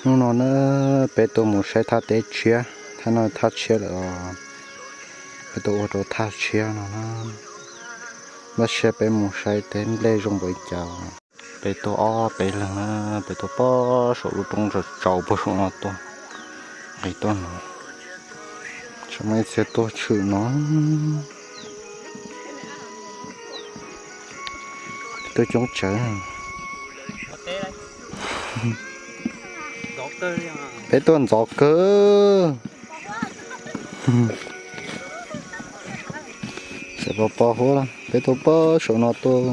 Hnub no na, peb tuaj mus saib thaj teb tshiab, thaj no thaj tshiab lawm os. Peb tuaj ua rau thaj tshiab no na. Tab sis peb mus saib teb nplej zoo npaum li cas. Peb tuaj ob peb leeg na, peb tuaj pog saum lub roob tsaus tsaus pog saum no tuaj, nqis tuaj no. Tseem muaj ib txhia tuaj tshwm no. Peb tuaj coob tsawv. Peb tuaj ntxov kawg. Pos pos huab, peb tuaj pog saum no tuaj.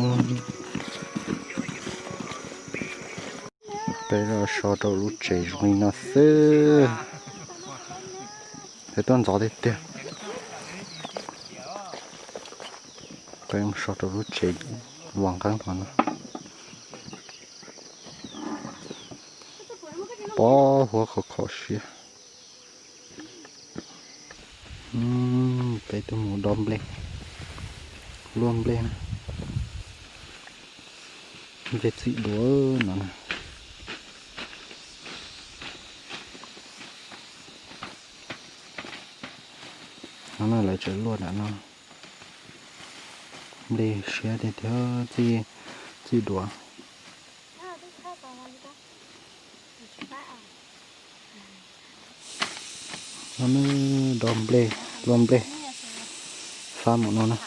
Peb los so rau lub tsev zoo li no xwb. Peb tuaj ntxov tiag tiag. Peb mus so rau lub tsev uas nqeeb no na. Pos huab khov kho siab. Peb tuaj mus dob nplej, luaj nplej na. Nplej txim dua no na. No na lawv tseem luaj nram no. Nplej siab tiag tiag, txim dua. No na, dob nplej, luaj nplej, fab mus no na.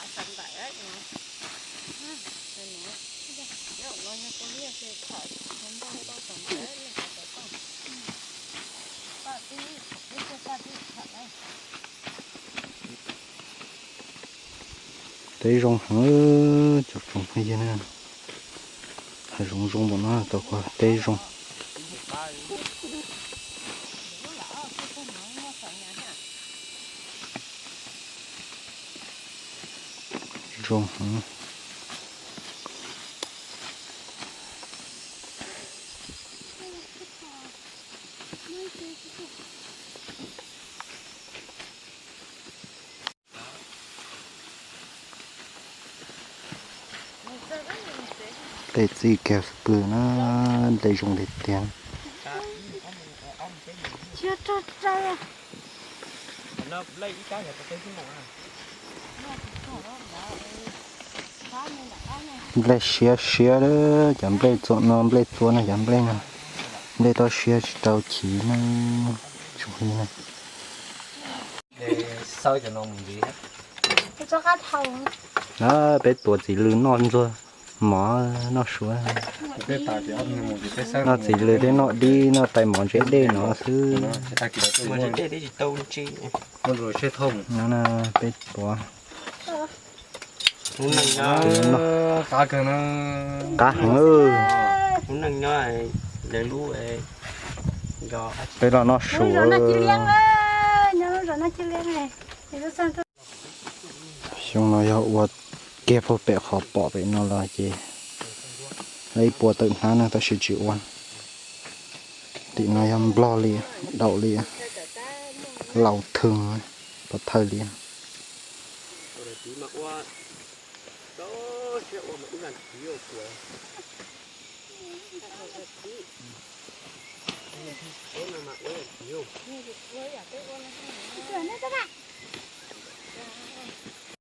Teb zoo heev cov tsoom phooj ywg na. Hav zoov zoo npaum no tau koj teb zoo. Zoo heev. Nplej txim kiag pw na, nplej zoo tiag tiag. Nplej siab siab, cov nplej txua no, nplej txua no, cov nplej no, nplej toj siab tsis tau chiv na, tsis hu na. Peb tuav txiv lws noj ntxuag mov noj suav. Noj txiv lws thiab noj dib noj tais mov ntse dej no xwb. No peb tuav. Qab heev. Peb los noj suav. Xyoo no yog ua kiag puag pem qhov pom pem no los ces ib puas tawm hnab na tab sis tsis ua. Tim no yog nplog li, daum li, laus thwm, pov thawj li.